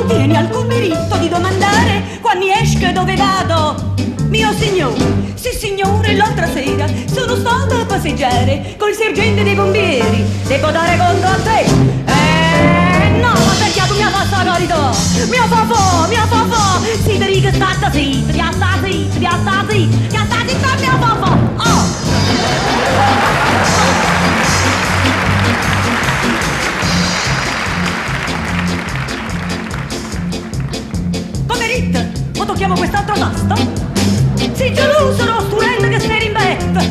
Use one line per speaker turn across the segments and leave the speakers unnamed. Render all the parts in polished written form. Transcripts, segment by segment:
Non tieni alcun diritto di domandare quando esco e dove vado. Mio signore, sì signore, l'altra sera sono stata a passeggiare col sergente dei bombieri. Devo dare conto a te. Eh, no, ma perché tu mi ha fatto la carità? Mio papà, mio papà, si ti dico stata zitta, ti sta zitta, ti sta zitta, ti sta zitta, mio papà. Oh! Come rit? O tocchiamo quest'altro tasto? Sei geloso, no, sturendo che stai in betta.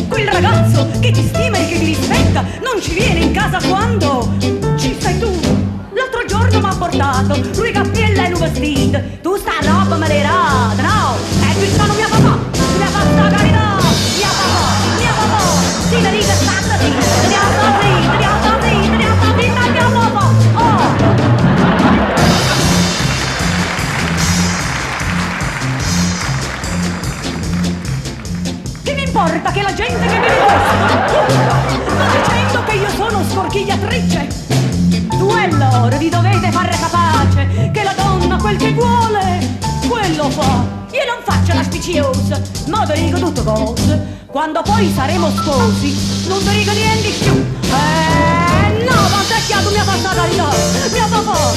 Quel ragazzo che ti stima e che ti rispetta non ci viene in casa quando ci stai tu. L'altro giorno mi ha portato lui cappiella e un vestito. Tu sta roba me l'hai data, no? E qui sono mia papà, mia fatta carità, mia papà, mia papà. Si ti dico sta zitta, ti sta zitta, ti sta zitta, ti sta zitta, mia papà. Oh! Che mi importa che la gente che vede questo va dicendo che io sono scorchigliatrice? Tu e loro vi dovete fare capace che la donna quel che vuole, quello fa. Io non faccio la spiciosa, ma te dico tutto cose. Quando poi saremo sposi, non ti dico niente più. Eh no, ma tu mi ha fatto carità, mio papà,